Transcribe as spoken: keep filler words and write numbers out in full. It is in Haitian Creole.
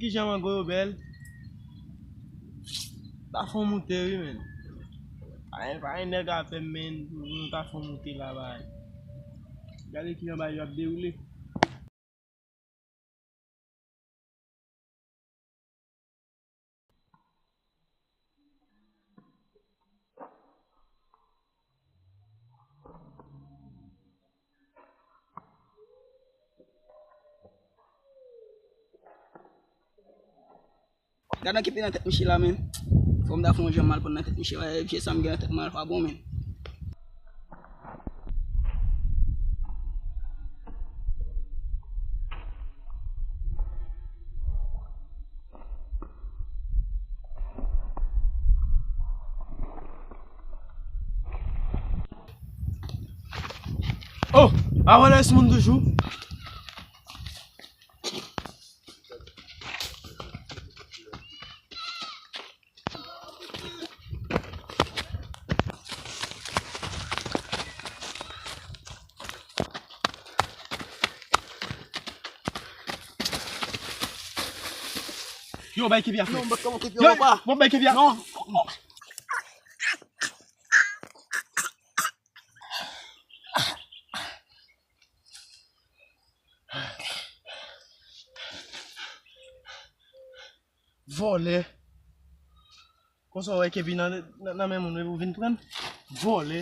Kijan mango yo bèl? Ta fon moute wi, men. Pa gen, pa gen nèg a fè m, men, pou nou ta fon moute la, bay. Gade kijan bay yo ap dewoule. Gad nan ki pi nan tèt Michel la, men. Fò m ta fè yon jan m al pran nan tèt Michel la. Vye sa m gen nan tèt mwen pa bon, men. Oh, a wè lè sou moun toujou. Yo, bay kepi a fè. Non, mwen kòman kepi a pa. Bon, bay kepi a. Non. Vòlè. Konsa w wè kepi nan, nan, nan men moun wi pou vin pran. Vòlè.